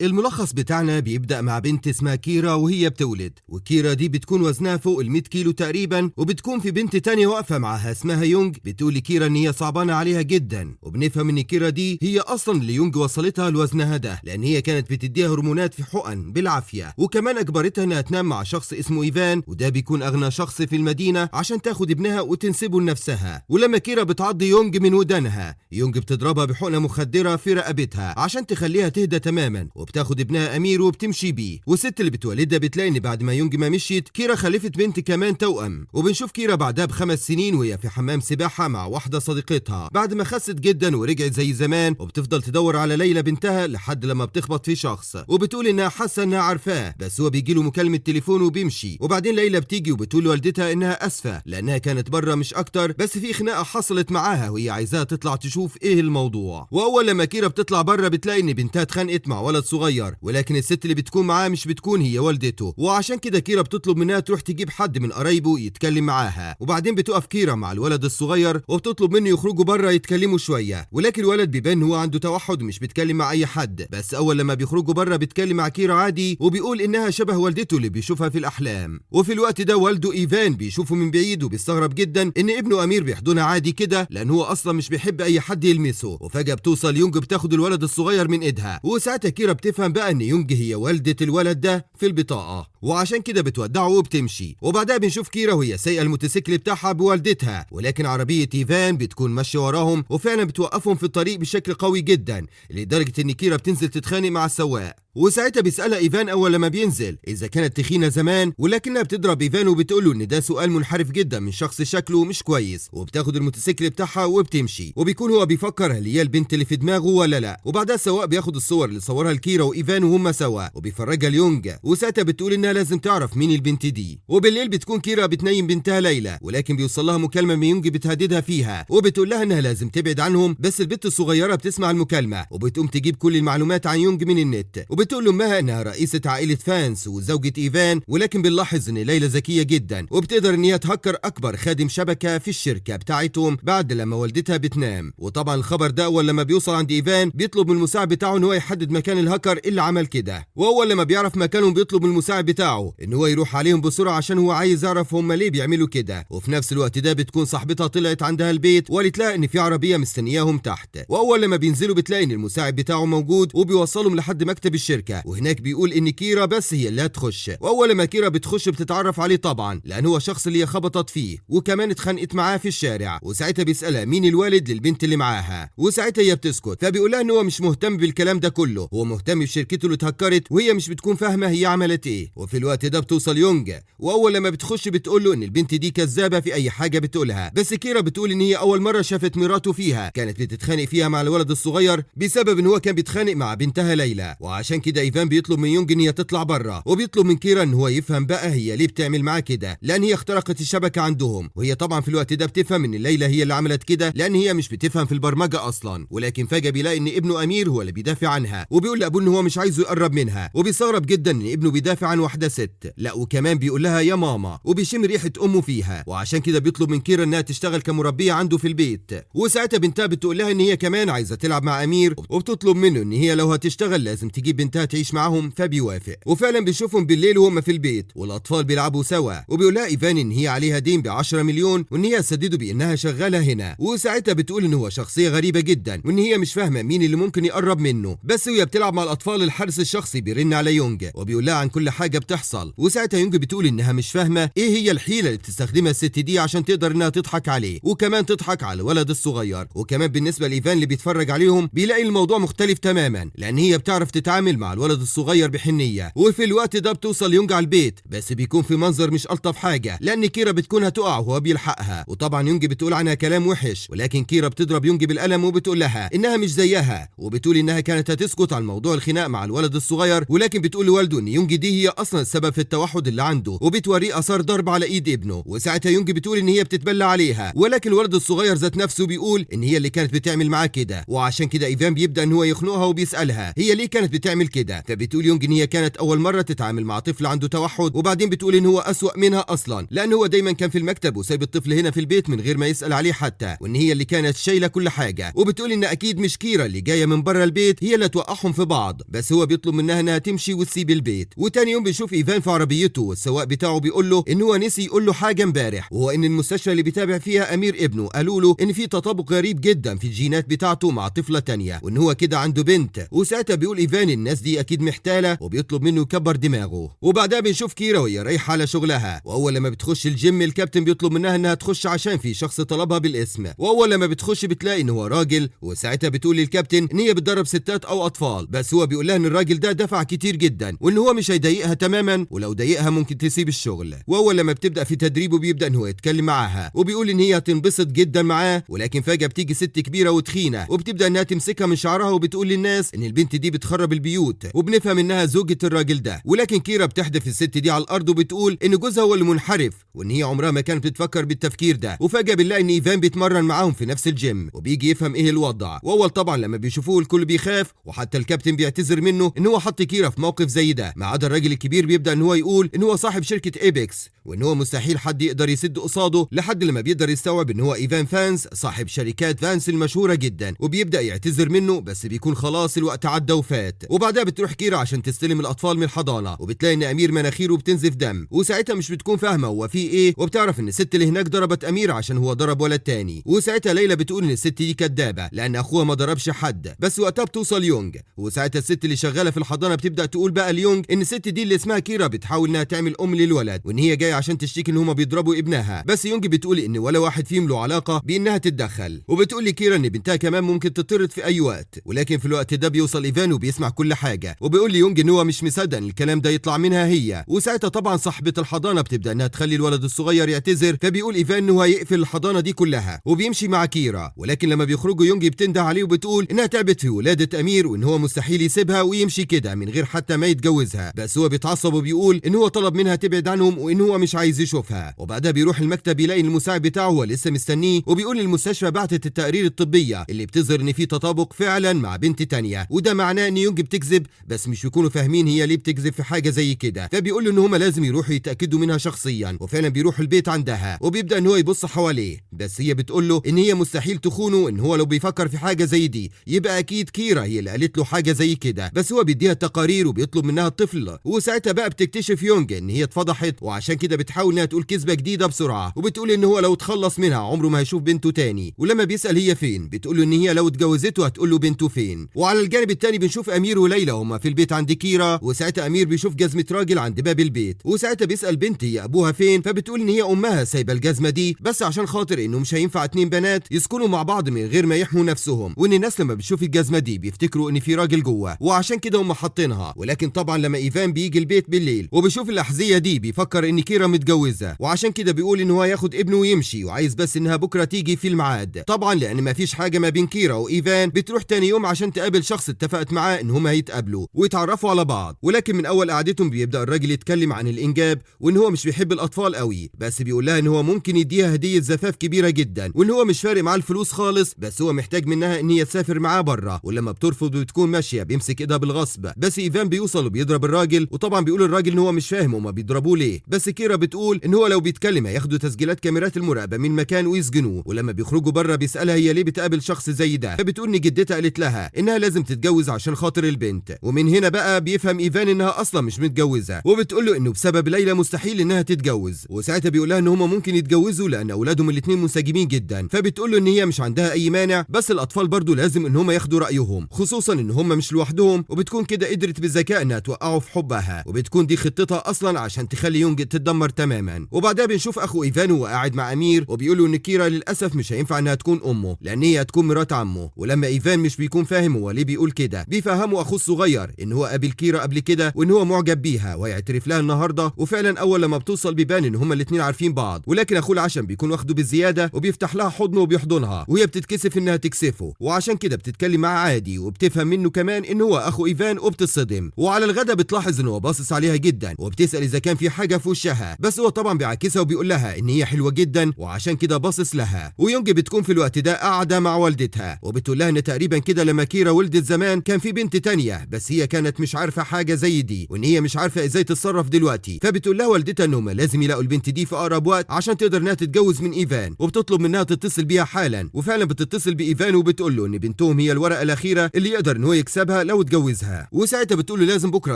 الملخص بتاعنا بيبدأ مع بنت اسمها كيرا وهي بتولد، وكيرا دي بتكون وزنها فوق ال 100 كيلو تقريبا، وبتكون في بنت تانية واقفة معاها اسمها يونج بتقول لكيرا ان هي صعبانة عليها جدا. وبنفهم ان كيرا دي هي اصلا اللي يونج وصلتها لوزنها ده، لان هي كانت بتديها هرمونات في حقن بالعافية، وكمان اجبرتها انها تنام مع شخص اسمه ايفان، وده بيكون اغنى شخص في المدينة عشان تاخد ابنها وتنسبه لنفسها. ولما كيرا بتعض يونج من ودانها، يونج بتضربها بحقنة مخدرة في رقبتها عشان تخليها تهدى تماما، وبتاخد ابنها امير وبتمشي بيه. والست اللي بتولدها بتلاقي ان بعد ما يونج ما مشيت كيرا خلفت بنت كمان توأم. وبنشوف كيرا بعدها ب5 سنين وهي في حمام سباحة مع واحدة صديقتها بعد ما خست جدا ورجعت زي زمان، وبتفضل تدور على ليلى بنتها لحد لما بتخبط في شخص وبتقول انها حاسه انها عارفاه، بس هو بيجي له مكالمة تليفون وبيمشي. وبعدين ليلى بتيجي وبتقول لوالدتها انها اسفه لانها كانت بره مش اكتر، بس في خناقه حصلت معاها وهي عايزاها تطلع تشوف ايه الموضوع. واول لما كيرا بتطلع بره بتلاقي ان بنتها اتخانقت مع ولد صغير، ولكن الست اللي بتكون معاه مش بتكون هي والدته، وعشان كده كيرا بتطلب منها تروح تجيب حد من قرايبه يتكلم معاها. وبعدين بتقف كيرا مع الولد الصغير وبتطلب منه يخرجوا بره يتكلموا شوية، ولكن الولد بيبان هو عنده توحد ومش بيتكلم مع اي حد، بس اول لما بيخرجوا بره بيتكلم مع كيرا عادي وبيقول انها شبه والدته اللي بيشوفها في الاحلام. وفي الوقت ده والده ايفان بيشوفه من بعيد وبيستغرب جدا ان ابنه امير بيحضنها عادي كده، لان هو اصلا مش بيحب اي حد يلمسه. وفجاة بتوصل يونج بتاخد الولد الصغير من ايدها، وساعتها كيرا بتفهم بقى ان يونج هي والدة الولد ده في البطاقة، وعشان كده بتودعه وبتمشي. وبعدها بنشوف كيرا وهي سايقه الموتوسيكل بتاعها بوالدتها، ولكن عربية ايفان بتكون ماشية وراهم وفعلا بتوقفهم في الطريق بشكل قوي جدا، لدرجة ان كيرا بتنزل تتخانق مع السواق. وساعتها بيسألها ايفان اول لما بينزل اذا كانت تخينة زمان، ولكنها بتضرب ايفان وبتقول له ان ده سؤال منحرف جدا من شخص شكله مش كويس، وبتاخد الموتوسيكل بتاعها وبتمشي. وبيكون هو بيفكر هل هي البنت اللي في دماغه ولا لا. وبعدها السواق بياخد الصور اللي صورها لكيرا وايفان وهم سوا وبيفرجها ليونج، وساعتها بتقول انها لازم تعرف مين البنت دي. وبالليل بتكون كيرا بتنيم بنتها ليلى، ولكن بيوصل لها مكالمة من يونج بتهددها فيها وبتقول لها انها لازم تبعد عنهم، بس البنت الصغيرة بتسمع المكالمة وبتقوم تجيب كل المعلومات عن يونج من النت، وبتقول لامها انها رئيسة عائلة فانس وزوجة ايفان. ولكن بنلاحظ ان ليلى ذكية جدا وبتقدر ان هي تهكر اكبر خادم شبكة في الشركة بتاعتهم بعد لما والدتها بتنام. وطبعا الخبر ده اول لما بيوصل عند ايفان بيطلب من المساعد بتاعه ان هو يحدد مكان الهاكر اللي عمل كده، واول لما بيعرف مكانهم بيطلب من المساعد بتاعه ان هو يروح عليهم بسرعة عشان هو عايز يعرف هم ليه بيعملوا كده. وفي نفس الوقت ده بتكون صاحبتها طلعت عندها البيت وقالت لها ان في عربية مستنياهم تحت، واول لما بينزلوا بتلاقي ان المساعد بتاعه موجود وبيوصلهم لحد مكتب الشركة، وهناك بيقول ان كيرا بس هي اللي هتخش. واول لما كيرا بتخش بتتعرف عليه طبعا لان هو الشخص اللي هي خبطت فيه وكمان اتخانقت معاه في الشارع. وساعتها بيسالها مين الوالد للبنت اللي معاها، وساعتها هي بتسكت، فبيقول لها ان هو مش مهتم بالكلام ده كله، هو مهتم بشركته اللي اتهكرت وهي مش بتكون فاهمه هي عملت ايه. وفي الوقت ده بتوصل يونج، واول لما بتخش بتقول له ان البنت دي كذابه في اي حاجة بتقولها، بس كيرا بتقول ان هي اول مرة شافت مراته فيها كانت بتتخانق فيها مع الولد الصغير بسبب ان هو كان بيتخانق مع بنتها ليلى. وعشان كده ايفان بيطلب من يونج ان هي تطلع بره، وبيطلب من كيرا ان هو يفهم بقى هي ليه بتعمل معاه كده، لان هي اخترقت الشبكة عندهم. وهي طبعا في الوقت ده بتفهم ان ليلى هي اللي عملت كده لان هي مش بتفهم في البرمجة اصلا. ولكن فجاة بيلاقي ان ابنه امير هو اللي بيدافع عنها، وبيقول لابوه ان هو مش عايزه يقرب منها، وبيستغرب جدا ان ابنه بيدافع عن واحدة ست، لا وكمان بيقول لها يا ماما، وبيشم ريحه امه فيها. وعشان كده بيطلب من كيرا انها تشتغل كمربيه عنده في البيت. وساعتها بنتها بتقول لها ان هي كمان عايزه تلعب مع امير، وبتطلب منه ان هي لو هتشتغل لازم تجيب بنتها تعيش معاهم، فبيوافق. وفعلا بيشوفهم بالليل وهم في البيت والاطفال بيلعبوا سوا، وبيقول لها ايفان ان هي عليها دين ب 10 مليون وان هي تسدده بانها شغالة هنا. وساعتها بتقول ان هو شخصية غريبة جدا وان هي مش فاهمه مين اللي ممكن يقرب منه. بس وهي بتلعب مع الاطفال الحارس الشخصي بيرن على يونج وبيقول لها عن كل حاجة بتحصل. وساعتها يونج بتقول انها مش فاهمه ايه هي الحيلة اللي بتستخدمها الست دي عشان تقدر انها تضحك عليه وكمان تضحك على الولد الصغير. وكمان بالنسبة لايفان اللي بيتفرج عليهم بيلاقي الموضوع مختلف تماما، لان هي بتعرف تتعامل مع الولد الصغير بحنيه. وفي الوقت ده بتوصل يونج على البيت، بس بيكون في منظر مش الطف حاجة لان كيرا بتكون هتقع وهو بيلحقها. وطبعا يونج بتقول عنها كلام وحش، ولكن كيرا بتضرب يونج بالقلم وبتقول لها انها مش زيها، وبتقول انها كانت هتسكت عن موضوع الخناق مع الولد الصغير، ولكن بتقول لوالده ان يونج دي هي اصلا السبب في التوحد اللي عنده، وبتوريه اثار ضرب على ايد ابنه. وساعتها يونج بتقول ان هي بتتبلى عليها، ولكن الولد الصغير ذات نفسه بيقول ان هي اللي كانت بتعمل معاه كده. وعشان كده ايفان بيبدا ان هو يخنقها وبيسالها هي ليه كانت بتعمل كده، فبتقول يونج ان هي كانت اول مرة تتعامل مع طفل عنده توحد، وبعدين بتقول ان هو اسوأ منها اصلا لان هو دايما كان في المكتب وسايب الطفل هنا في البيت من غير ما يسال عليه حتى، وان هي اللي كانت شايله كل حاجة. وبتقول ان اكيد مش كيرا اللي جاية من بره البيت هي اللي توقعهم في بعض. بعض، بس هو بيطلب منها انها تمشي وتسيب البيت. وتاني يوم بنشوف ايفان في عربيته والسواق بتاعه بيقول له ان هو نسي يقول له حاجة امبارح، وهو ان المستشفى اللي بيتابع فيها امير ابنه قالوا له ان في تطابق غريب جدا في الجينات بتاعته مع طفله تانية، وان هو كده عنده بنت. وساعتها بيقول ايفان الناس دي اكيد محتاله، وبيطلب منه يكبر دماغه. وبعدها بنشوف كيرا وهي رايحة على شغلها، واول لما بتخش الجيم الكابتن بيطلب منها انها تخش عشان في شخص طلبها بالاسم، واول لما بتخش بتلاقي ان هو راجل. وساعتها بتقول للكابتن ان هي بتدرب ستات او اطفال، بس هو بيقول لها ان الراجل ده دفع كتير جدا وان هو مش هيضايقها تماما، ولو ضايقها ممكن تسيب الشغل. واول لما بتبدا في تدريبه بيبدا ان هو يتكلم معاها وبيقول ان هي هتنبسط جدا معاه، ولكن فجاة بتيجي ست كبيرة وتخينه وبتبدا انها تمسكها من شعرها وبتقول للناس ان البنت دي بتخرب البيوت، وبنفهم انها زوجة الراجل ده. ولكن كيرا بتحدف الست دي على الارض وبتقول ان جوزها هو اللي منحرف وان هي عمرها ما كانت بتفكر بالتفكير ده. وفجاة بنلاقي ان ايفان بيتمرن معاهم في نفس الجيم وبيجي يفهم ايه الوضع. واول طبعا لما بيشوفوه الكل بيخاف، وحتى الكابتن بيعتذر منه ان هو حط كيرا في موقف زي ده، ما عدا الراجل الكبير بيبدا ان هو يقول ان هو صاحب شركة ايبكس وان هو مستحيل حد يقدر يسد قصاده، لحد لما بيقدر يستوعب ان هو ايفان فانس صاحب شركات فانس المشهورة جدا، وبيبدا يعتذر منه بس بيكون خلاص الوقت عدى وفات. وبعدها بتروح كيرا عشان تستلم الاطفال من الحضانة، وبتلاقي ان امير مناخيره بتنزف دم، وساعتها مش بتكون فاهمه هو في ايه، وبتعرف ان الست اللي هناك ضربت امير عشان هو ضرب ولد تاني. وساعتها ليلى بتقول ان الست دي كدابه لان اخوها ما ضربش حد، بس وقتها بتوصل يونج، وساعتها الست اللي شغالة في الحضانة بتبدا تقول بقى ليونج ان الست دي اللي اسمها كيرا بتحاول انها تعمل ام للولد، وان هي جاية عشان تشتكي ان هما بيضربوا ابنها، بس يونج بتقول ان ولا واحد فيهم له علاقة بانها تتدخل، وبتقول لكيرا ان بنتها كمان ممكن تطرد في اي وقت. ولكن في الوقت ده بيوصل ايفان وبيسمع كل حاجة، وبيقول ليونج ان هو مش مصدق ان الكلام ده يطلع منها هي. وساعتها طبعا صاحبه الحضانة بتبدا انها تخلي الولد الصغير يعتذر، فبيقول ايفان ان هو هيقفل الحضانة دي كلها وبيمشي مع كيرا. ولكن لما بيخرجوا يونج بتنده عليه وبتقول انها تعبت في ولاده امير وان هو مستحيل يسيبها ويمشي كده من غير حتى ما يتجوزها، بس هو بيتعصب وبيقول ان هو طلب منها تبعد عنهم وان هو مش عايز يشوفها. وبعدها بيروح المكتب يلاقي المساعد بتاعه هو لسه مستنيه، وبيقول المستشفى بعتت التقارير الطبية اللي بتظهر ان في تطابق فعلا مع بنت تانية، وده معناه ان يونج بتكذب، بس مش بيكونوا فاهمين هي ليه بتكذب في حاجة زي كده، فبيقول له ان هما لازم يروحوا يتاكدوا منها شخصيا. وفعلا بيروحوا البيت عندها وبيبدا ان هو يبص حواليه، بس هي بتقول له ان هي مستحيل تخونه، ان هو لو بيفكر في حاجة زي دي يبقى اكيد كيرا هي اللي قالت له حاجة زي كده، بس هو بيديها التقارير وبيطلب منها الطفل. وساعتها بقى بتكتشف يونج ان هي اتفضحت، وعشان كده بتحاول انها تقول كذبه جديدة بسرعة، وبتقول ان هو لو اتخلص منها عمره ما هيشوف بنته تاني. ولما بيسال هي فين بتقول له ان هي لو اتجوزته هتقول له بنته فين. وعلى الجانب التاني بنشوف امير وليلى هما في البيت عند كيرا، وساعتها امير بيشوف جزمه راجل عند باب البيت، وساعتها بيسال بنت هي ابوها فين، فبتقول ان هي امها سايبه الجزمة دي بس عشان خاطر انه مش هينفع اتنين بنات يسكنوا مع بعض من غير ما يحموا نفسهم، وان الناس لما بتشوف الجزمة دي بيفتكروا ان في راجل جوه وعشان كده هم حاطينها. ولكن طبعا لما ايفان بيجي البيت بالليل وبيشوف الاحذية دي بيفكر ان كيرا متجوزة، وعشان كده بيقول ان هو هياخد ابنه ويمشي وعايز بس انها بكره تيجي في الميعاد. طبعا لان ما فيش حاجة ما بين كيرا وايفان، بتروح تاني يوم عشان تقابل شخص اتفقت معاه ان هما هيتقابلوا ويتعرفوا على بعض. ولكن من اول قعدتهم بيبدا الراجل يتكلم عن الانجاب وان هو مش بيحب الاطفال قوي، بس بيقول لها ان هو ممكن يديها هديه زفاف كبيرة جدا وان هو مش فارق معاه الفلوس خالص، بس هو محتاج منها ان هي تسافر معاه بره. ولما بترفض وبتكون ماشية بيمسك ايدها بالغصب، بس ايفان بيوصل وبيضرب الراجل، وطبعا بيقول الراجل ان هو مش فاهم هما بيضربوه ليه، بس كيرا بتقول ان هو لو بيتكلم هياخدوا تسجيلات كاميرات المراقبة من مكان ويسجنوه. ولما بيخرجوا بره بيسالها هي ليه بتقابل شخص زي ده، فبتقول ان جدتها قالت لها انها لازم تتجوز عشان خاطر البنت. ومن هنا بقى بيفهم ايفان انها اصلا مش متجوزة، وبتقول له انه بسبب ليلى مستحيل انها تتجوز. وساعتها بيقول لها ان هما ممكن يتجوزوا لان اولادهم الاثنين منسجمين جدا، فبتقول له ان هي مش عندها اي مانع، بس الاطفال برضو لازم ان هما ياخدوا رايهم، خصوصا ان هما مش لوحدهم. وبتكون كده قدرت بذكاء انها توقعه في حبها، وبتكون دي خطتها اصلا عشان تخلي يونج تتدمر تماما. وبعدها بنشوف اخو ايفان وهو قاعد مع امير وبيقول له ان كيرا للاسف مش هينفع انها تكون امه لان هي هتكون مرات عمه. ولما ايفان مش بيكون فاهم هو ليه بيقول كده، بيفهمه اخوه الصغير ان هو قابل كيرا قبل كده وان هو معجب بيها وهيعترف لها النهارده. وفعلا اول لما بتوصل بيبان ان هما الاثنين عارفين بعض، ولكن اخوه العشم بيكون واخده بالزيادة وبيفتح لها حضنه وبيحضنها، وهي بتتكسف انها تكسفه، وعشان كده بتتكلم معاه عادي وبتفهم منه كمان ان هو اخو ايفان وبتصدم. وعلى الغدا بتلاحظ ان هو باصص عليها جدا وبتسال اذا كان في حاجة في وشها، بس هو طبعا بيعاكسها وبيقول لها ان هي حلوة جدا وعشان كده باصص لها. ويونج بتكون في الوقت ده قاعدة مع والدتها وبتقول لها ان تقريبا كده لما كيرا ولدت زمان كان في بنت تانية، بس هي كانت مش عارفه حاجة زي دي وان هي مش عارفه ازاي تتصرف دلوقتي. فبتقول لها والدتها ان هما لازم يلاقوا البنت دي في اقرب وقت عشان تقدر انها تتجوز من ايفان، وبتطلب منها تتصل بيها حالا. وفعلا بتتصل بايفان وبتقول له ان بنتهم هي الورقة الاخيرة اللي يقدر ان هو يكسبها يسيبها لو اتجوزها. وساعتها بتقول له لازم بكره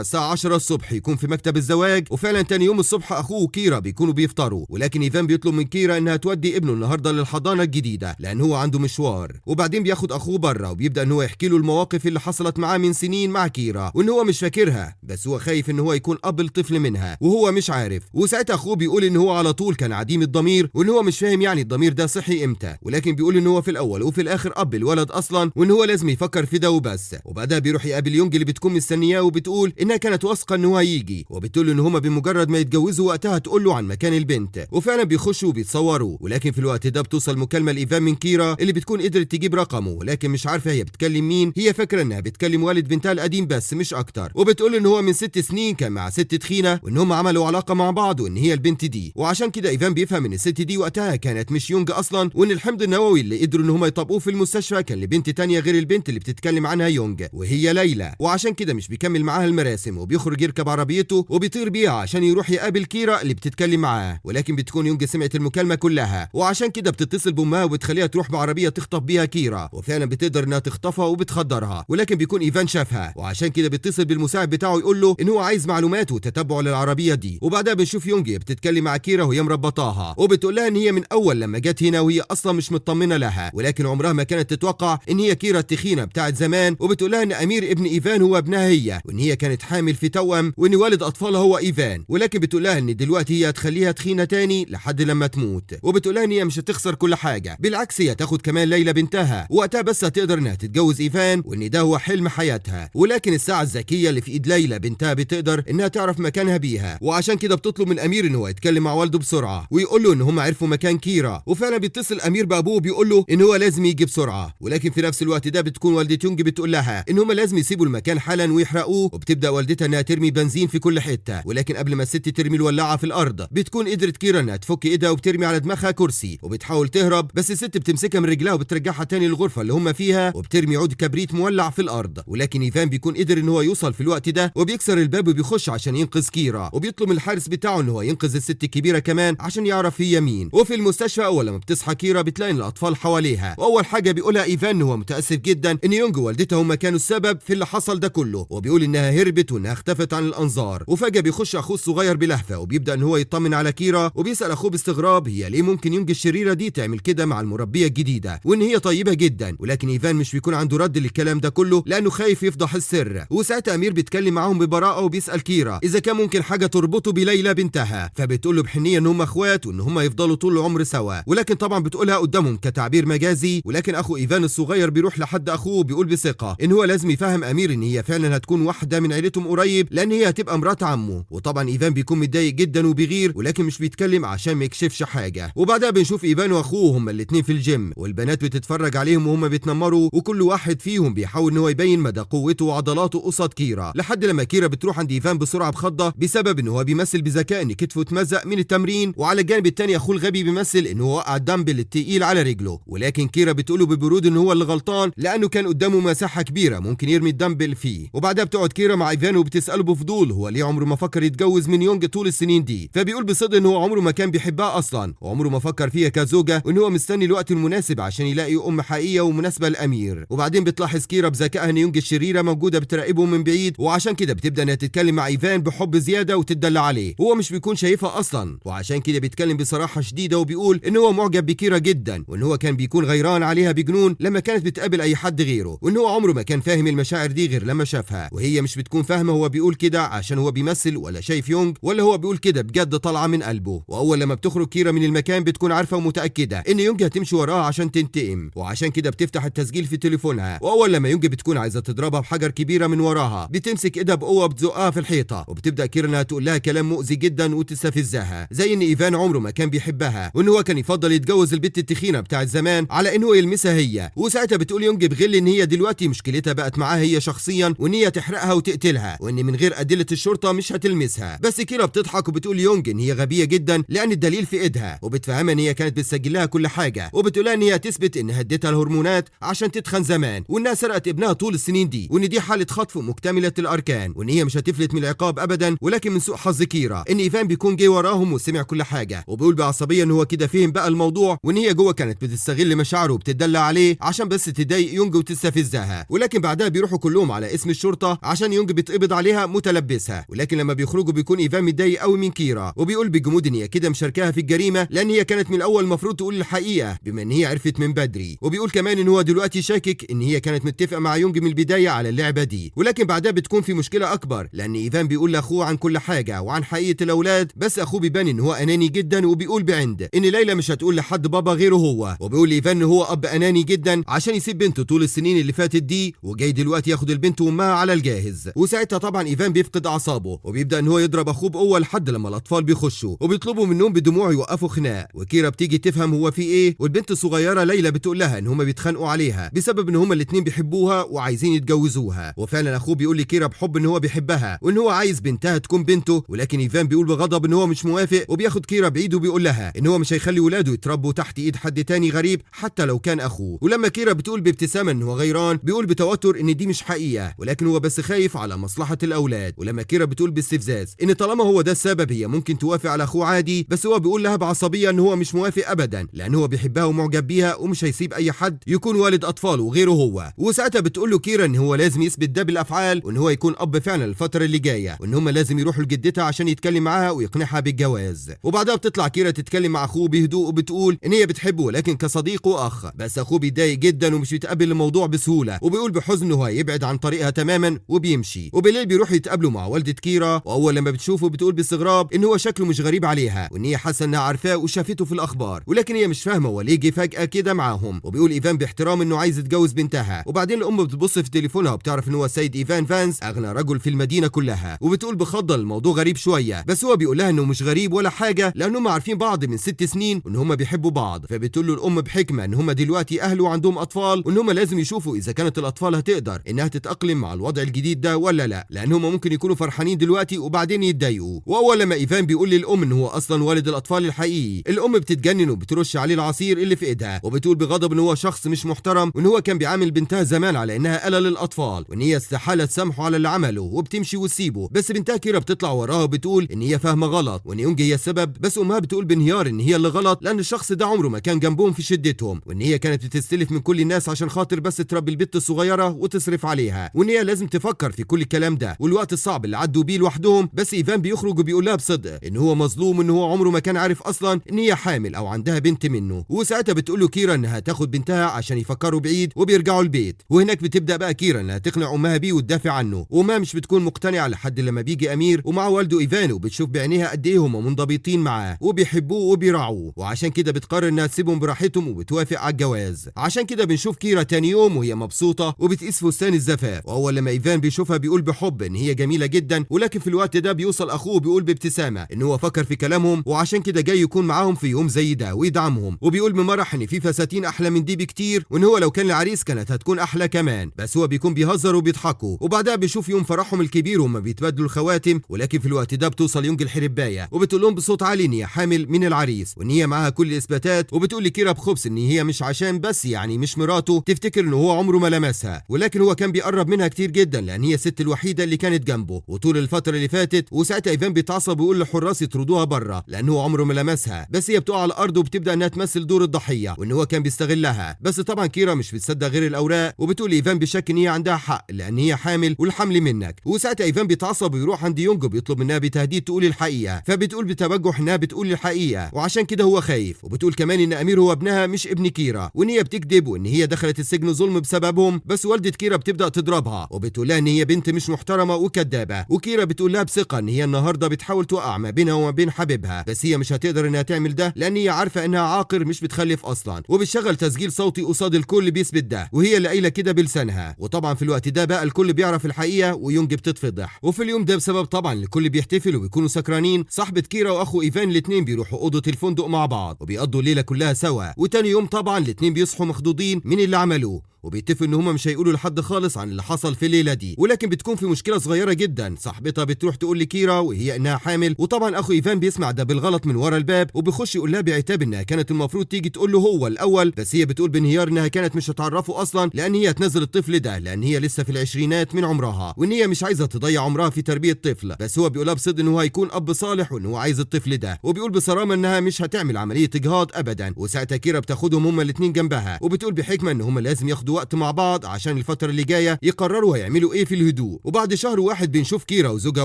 الساعة 10 الصبح يكون في مكتب الزواج. وفعلا تاني يوم الصبح اخوه وكيرا بيكونوا بيفطروا، ولكن ايفان بيطلب من كيرا انها تودي ابنه النهارده للحضانه الجديدة لان هو عنده مشوار. وبعدين بياخد اخوه بره وبيبدا ان هو يحكي له المواقف اللي حصلت معاه من سنين مع كيرا، وان هو مش فاكرها، بس هو خايف ان هو يكون اب الطفل منها وهو مش عارف. وساعتها اخوه بيقول ان هو على طول كان عديم الضمير، وان هو مش فاهم يعني الضمير ده صحي امتى، ولكن بيقول ان هو في الاول وفي الاخر اب الولد اصلا، وان هو لازم يفكر في ده وبس. وبعدها بيروح يقابل يونج اللي بتكون مستنياه وبتقول انها كانت واثقة ان هو هيجي، وبتقول ان هما بمجرد ما يتجوزوا وقتها تقول له عن مكان البنت. وفعلا بيخشوا وبيتصوروا، ولكن في الوقت ده بتوصل مكالمة لايفان من كيرا اللي بتكون قدرت تجيب رقمه، ولكن مش عارفه هي بتكلم مين، هي فاكره انها بتكلم والد بنتها القديم بس مش اكتر. وبتقول ان هو من 6 سنين كان مع ست تخينة، وان هم عملوا علاقة مع بعض، وان هي البنت دي. وعشان كده ايفان بيفهم ان الست دي وقتها كانت مش يونج اصلا، وان الحمض النووي اللي قدروا ان هم يطبقوه في المستشفى كان لبنت تانية غير البنت اللي بتتكلم عنها يونج، وهي ليلى. وعشان كده مش بيكمل معاها المراسم، وبيخرج يركب عربيته وبيطير بيها عشان يروح يقابل كيرا اللي بتتكلم معاه. ولكن بتكون يونج سمعت المكالمة كلها، وعشان كده بتتصل بامها وبتخليها تروح بعربيه تخطف بيها كيرا، وفعلا بتقدر انها تخطفها وبتخدرها، ولكن بيكون ايفان شافها، وعشان كده بيتصل بالمساعد بتاعه يقول له ان هو عايز معلومات وتتبع للعربية دي. وبعدها بنشوف يونج بتتكلم مع كيرا وهي مربطاها، وبتقول لها ان هي من اول لما جت هنا وهي اصلا مش مطمنه لها، ولكن عمرها ما كانت تتوقع ان هي كيرا التخينه بتاعت زمان. وبتقول لها ان امير ابن ايفان هو ابنها هي، وان هي كانت حامل في توأم، وان والد اطفالها هو ايفان، ولكن بتقول لها ان دلوقتي هي هتخليها تخينة تاني لحد لما تموت. وبتقول لها ان هي مش هتخسر كل حاجة، بالعكس هي تاخد كمان ليلى بنتها، وقتها بس هتقدر انها تتجوز ايفان، وان ده هو حلم حياتها. ولكن الساعة الذكية اللي في ايد ليلى بنتها بتقدر انها تعرف مكانها بيها، وعشان كده بتطلب من امير ان هو يتكلم مع والده بسرعة ويقول له ان هم عرفوا مكان كيرا. وفعلا بيتصل امير بابوه بيقول له ان هو لازم يجي بسرعة، ولكن في نفس الوقت ده بتكون والده يونج بتقول لها ان هم لازم يسيبوا المكان حالا ويحرقوه. وبتبدا والدتها انها ترمي بنزين في كل حتة، ولكن قبل ما الست ترمي الولاعه في الارض بتكون قدرت كيرا انها تفك ايدها وبترمي على دماغها كرسي وبتحاول تهرب، بس الست بتمسكها من رجلها وبترجعها تاني للغرفة اللي هم فيها، وبترمي عود كبريت مولع في الارض. ولكن ايفان بيكون قدر ان هو يوصل في الوقت ده وبيكسر الباب وبيخش عشان ينقذ كيرا، وبيطلب من الحارس بتاعه ان هو ينقذ الست الكبيرة كمان عشان يعرف هي مين. وفي المستشفى اول لما بتصحى كيرا بتلاقي ان الاطفال حواليها، واول حاجة بيقولها ايفان ان هو متاسف جدا ان يونج ووالدتها هما كانوا السبب في اللي حصل ده كله، وبيقول انها هربت وانها اختفت عن الانظار. وفجاة بيخش اخوه الصغير بلهفة وبيبدا ان هو يطمن على كيرا، وبيسال اخوه باستغراب هي ليه ممكن يونج الشريرة دي تعمل كده مع المربيه الجديدة، وان هي طيبة جدا. ولكن ايفان مش بيكون عنده رد للكلام ده كله لانه خايف يفضح السر. وساعتها امير بيتكلم معاهم ببراءه وبيسال كيرا اذا كان ممكن حاجة تربطه بليلى بنتها، فبتقول له بحنيه ان هم اخوات وان هم يفضلوا طول العمر سوا، ولكن طبعا بتقولها قدامهم كتعبير مجازي. ولكن اخو ايفان الصغير بيروح لحد اخوه وبيقول بثقة ان هو لازم يفهم امير ان هي فعلا هتكون واحدة من عيلتهم قريب لان هي هتبقى مرات عمه. وطبعا ايفان بيكون متضايق جدا وبيغير، ولكن مش بيتكلم عشان ما يكشفش حاجة. وبعدها بنشوف ايفان واخوه هما الاثنين في الجيم، والبنات بتتفرج عليهم وهما بيتنمروا، وكل واحد فيهم بيحاول ان هو يبين مدى قوته وعضلاته قصاد كيرا، لحد لما كيرا بتروح عند ايفان بسرعة بخضه بسبب ان هو بيمثل بذكاء ان كتفه اتمزق من التمرين، وعلى الجانب الثاني اخوه الغبي بيمثل ان هو وقع الدمبل التقيل على رجله، ولكن كيرا بتقوله ببرود ان هو اللي غلطان لانه كان قدامه مساحة كبيرة ممكن يرمي الدمبل فيه. وبعدها بتقعد كيرا مع ايفان وبتساله بفضول هو ليه عمره ما فكر يتجوز من يونج طول السنين دي، فبيقول بصدق ان هو عمره ما كان بيحبها اصلا وعمره ما فكر فيها كزوجة، وان هو مستني الوقت المناسب عشان يلاقي ام حقيقية ومناسبة لامير. وبعدين بتلاحظ كيرا بذكائها ان يونج الشريرة موجودة بتراقبه من بعيد، وعشان كده بتبدا انها تتكلم مع ايفان بحب زيادة وتدلع عليه، وهو مش بيكون شايفها اصلا، وعشان كده بيتكلم بصراحة شديدة وبيقول ان هو معجب بكيرا جدا، وان هو كان بيكون غيران عليها بجنون لما كانت بتقابل اي حد غيره، وان هو عمره ما كان فاهم المشاعر دي غير لما شافها، وهي مش بتكون فاهمه هو بيقول كده عشان هو بيمثل ولا شايف يونج ولا هو بيقول كده بجد طالعه من قلبه. واول لما بتخرج كيرا من المكان بتكون عارفه ومتاكده ان يونج هتمشي وراها عشان تنتقم، وعشان كده بتفتح التسجيل في تليفونها، واول لما يونج بتكون عايزه تضربها بحجر كبيرة من وراها بتمسك ايدها بقوة بتزقها في الحيطة، وبتبدا كيرا انها تقول لها كلام مؤذي جدا وتستفزها، زي ان ايفان عمره ما كان بيحبها وان هو كان يفضل يتجوز البت التخينه بتاعت زمان على ان هو يلمسها هي. وساعتها بتقول يونج بغل ان هي دلوقتي مشكلتها بقت معاها هي شخصيا، وان هي تحرقها وتقتلها، وان من غير ادلة الشرطة مش هتلمسها. بس كيرا بتضحك وبتقول يونج ان هي غبية جدا لان الدليل في ايدها، وبتفهمها ان هي كانت بتسجل لها كل حاجة، وبتقولها ان هي تثبت ان هدتها الهرمونات عشان تتخن زمان، وانها سرقت ابنها طول السنين دي، وان دي حاله خطف مكتملة الاركان، وان هي مش هتفلت من العقاب ابدا. ولكن من سوء حظ كيرا ان ايفان بيكون جه وراهم وسمع كل حاجة، وبيقول بعصبيه ان هو كده فهم بقى الموضوع، وان هي جوه كانت بتستغل مشاعره وبتدلع عليه عشان بس تضايق يونج وتستفزها. ولكن بعدها بيروحوا كلهم على اسم الشرطة عشان يونج بيتقبض عليها متلبسها. ولكن لما بيخرجوا بيكون ايفان متضايق قوي من كيرا، وبيقول بجمود ان هي كده مشاركاها في الجريمة لان هي كانت من الاول المفروض تقول الحقيقة بما ان هي عرفت من بدري. وبيقول كمان ان هو دلوقتي شاكك ان هي كانت متفقه مع يونج من البداية على اللعبة دي. ولكن بعدها بتكون في مشكلة اكبر، لان ايفان بيقول لاخوه عن كل حاجة وعن حقيقة الاولاد، بس اخوه بيبان ان هو اناني جدا وبيقول بعند ان ليلى مش هتقول لحد بابا غيره هو. وبيقول لايفان ان هو اب اناني جدا عشان يسيب بنته طول السنين اللي فاتت دي، وجاي دلوقتي ياخد البنت وامها على الجاهز. وساعتها طبعا ايفان بيفقد اعصابه وبيبدا ان هو يضرب اخوه بقوة لحد لما الاطفال بيخشوا وبيطلبوا منهم بدموع يوقفوا خناق. وكيرا بتيجي تفهم هو في ايه، والبنت الصغيرة ليلى بتقول لها ان هما بيتخانقوا عليها بسبب ان هما الاثنين بيحبوها وعايزين يتجوزوها. وفعلا اخوه بيقول لكيرا بحب ان هو بيحبها وان هو عايز بنتها تكون بنته، ولكن ايفان بيقول بغضب ان هو مش موافق، وبياخد كيرا بعيد وبيقول لها ان هو مش هيخلي ولاده يتربوا تحت ايد حد تاني غريب حتى لو كان اخوه. ولما كيرا بتقول بابتسامة ان هو غيران بيقول بتوتر ان دي مش حقيقة، ولكن هو بس خايف على مصلحة الاولاد. ولما كيرا بتقول باستفزاز ان طالما هو ده السبب هي ممكن توافق على اخوه عادي، بس هو بيقول لها بعصبيه ان هو مش موافق ابدا لان هو بيحبها ومعجب بيها ومش هيسيب اي حد يكون والد اطفاله غيره هو. وساعتها بتقول له كيرا ان هو لازم يثبت ده بالافعال وان هو يكون اب فعلا الفترة اللي جاية، وان هم لازم يروحوا لجدتها عشان يتكلم معاها ويقنعها بالجواز. وبعدها بتطلع كيرا تتكلم مع اخوه بهدوء وبتقول ان هي بتحبه ولكن كصديق واخ، بس اخوه بيتضايق جدا ومش بيتقبل الموضوع بسهولة، وبيقول بحزن هو هيبعد عن طريقها تماما وبيمشي. وبالليل بيروح يتقابلوا مع والده كيرا، واول لما بتشوفه بتقول باستغراب ان هو شكله مش غريب عليها وان هي حاسه انها عارفاه وشافته في الاخبار، ولكن هي مش فاهمه هو ليه جه فجاة كده معاهم. وبيقول ايفان باحترام انه عايز يتجوز بنتها. وبعدين الام بتبص في تليفونها وبتعرف ان هو السيد ايفان فانس اغنى رجل في المدينة كلها، وبتقول بخضه الموضوع غريب شوية، بس هو بيقول لها انه مش غريب ولا حاجة لانهم عارفين بعض من 6 سنين وان هم بيحبوا بعض. فبتقول له الام بحكمه ان هم دلوقتي اهل وعندهم اطفال، وان هم لازم يشوفوا اذا كانت الاطفال هتقدر انها تتاقلم مع الوضع الجديد ده ولا لا، لان هم ممكن يكونوا فرحانين دلوقتي وبعدين يتضايقوا. واول لما ايفان بيقول للام ان هو اصلا والد الاطفال الحقيقي، الام بتتجنن وبترش عليه العصير اللي في ايدها، وبتقول بغضب ان هو شخص مش محترم وان هو كان بيعامل بنتها زمان على انها آلة للاطفال، وان هي استحالة تسامحه على اللي عمله، وبتمشي وتسيبه. بس بنتها كيرا بتطلع وراها وبتقول ان هي فاهمه غلط وان يونج هي السبب، بس امها بتقول بانهيار ان هي اللي غلط لان الشخص ده عمره ما كان جنبهم في شدتهم، وان هي كانت بتستلف من كل الناس عشان خاطر بس تربي البت الصغيرة وتصرف عليها، وان هي لازم تفكر في كل الكلام ده والوقت الصعب اللي عدوا بيه لوحدهم. بس ايفان بيخرج وبيقول لها بصدق ان هو مظلوم وان هو عمره ما كان عارف اصلا ان هي حامل او عندها بنت منه. وساعتها بتقول له كيرا انها تاخد بنتها عشان يفكروا بعيد، وبيرجعوا البيت. وهناك بتبدا بقى كيرا انها تقنع امها بيه وتدافع عنه، وما مش بتكون مقتنعة لحد لما بيجي امير ومع والده ايفان، وبتشوف بعينيها قد ايه هم منضبطين معاه وبيحبوه وبيراعوه، وعشان كده بتقرر انها تسيبهم براحتهم وبتوافق على الجواز. عشان كده بنشوف كيرا تاني يوم وهي مبسوطة وبتقيس فستان الزفاف، واول لما ايفان بيشوفها بيقول بحب ان هي جميلة جدا. ولكن في الوقت ده بيوصل اخوه بيقول بابتسامة ان هو فكر في كلامهم وعشان كده جاي يكون معاهم في يوم زي ده ويدعمهم، وبيقول بمرح ان في فساتين احلى من دي بكتير وان هو لو كان العريس كانت هتكون احلى كمان، بس هو بيكون بيهزر وبيضحكوا. وبعدها بيشوف يوم فرحهم الكبير وهم بيتبادلوا الخواتم، ولكن في الوقت ده بتوصل يونج الحربايه وبتقول لهم بصوت عالي ان هي حامل من العريس وان هي معاها كل الاثباتات، وبتقول لكيرا بخبث ان هي مش عشان بس يعني مش مراته تفتكر ان هو عمره ما لمسها، ولكن هو كان بيقرب منها كتير جدا لان هي الست الوحيدة اللي كانت جنبه وطول الفترة اللي فاتت. وساعتها ايفان بيتعصب ويقول للحراس يطردوها بره لان هو عمره ما لمسها، بس هي بتقع على الارض وبتبدا انها تمثل دور الضحية وان هو كان بيستغلها. بس طبعا كيرا مش بتصدق غير الاوراق، وبتقول ايفان بشك ان هي عندها حق لان هي حامل والحمل منك. وساعتها ايفان بيتعصب ويروح عند يونج وبيطلب منها بتهديد تقول الحقيقة، فبتقول بتبجح انها بتقول الحقيقة وعشان كده هو خايف، وبتقول كمان ان امير هو ابنها مش ابن كيرا، وان هي بتكذب وان هي دخلت السجن ظلم بسببهم. بس والده كيرا بتبدا تضربها وبتقول لها ان هي بنت مش محترمه وكدابه، وكيرا بتقول لها بثقة ان هي النهارده بتحاول توقع ما بينها وما بين حبيبها، بس هي مش هتقدر انها تعمل ده لان هي عارفه انها عاقر مش بتخلف اصلا، وبتشغل تسجيل صوتي قصاد الكل بيثبت ده وهي اللي قايله كده بلسانها. وطبعا في الوقت ده بقى الكل بيعرف الحقيقة ويونج بتتفضح. وفي اليوم ده بسبب طبعا الكل بيحتفل وبيكونوا سكرانين، صاحبه كيرا واخو ايفان الاثنين بيروحوا اوضة الفندق مع بعض وبيقضوا الليلة كلها سوا. وتاني يوم طبعا الاثنين بيصحوا مخضوضين من اللي عملوه، وبيتفقوا ان هما مش هيقولوا لحد خالص عن اللي حصل في الليلة دي. ولكن بتكون في مشكلة صغيرة جدا، صاحبتها بتروح تقول لكيرا وهي انها حامل، وطبعا اخو ايفان بيسمع ده بالغلط من ورا الباب وبيخش يقول لها بعتاب انها كانت المفروض تيجي تقول له هو الاول، بس هي بتقول بانهيار انها كانت مش هتعرفه اصلا لان هي هتنزل الطفل ده لان هي لسه في العشرينات من عمرها وان هي مش عايزه تضيع عمرها في تربيه طفل. بس هو بيقولها بصدق ان هو هيكون اب صالح وان هو عايز الطفل ده، وبيقول بصرامه انها مش هتعمل عملية اجهاض ابدا. وساعتها كيرا بتاخدهم هما الاثنين جنبها وبتقول بحكمه ان هما لازم ياخدوا يقضوا وقت مع بعض عشان الفترة اللي جاية يقرروا هيعملوا ايه في الهدوء. وبعد شهر واحد بنشوف كيرا وزوجها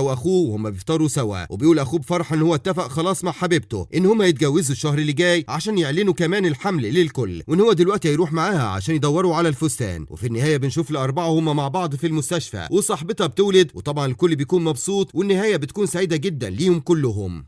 واخوه وهم بيفطروا سوا، وبيقول اخوه بفرحة ان هو اتفق خلاص مع حبيبته ان هما يتجوزوا الشهر اللي جاي عشان يعلنوا كمان الحمل للكل، وان هو دلوقتي هيروح معاها عشان يدوروا على الفستان. وفي النهاية بنشوف الاربعة هما مع بعض في المستشفى وصاحبتها بتولد، وطبعا الكل بيكون مبسوط والنهاية بتكون سعيدة جدا ليهم كلهم.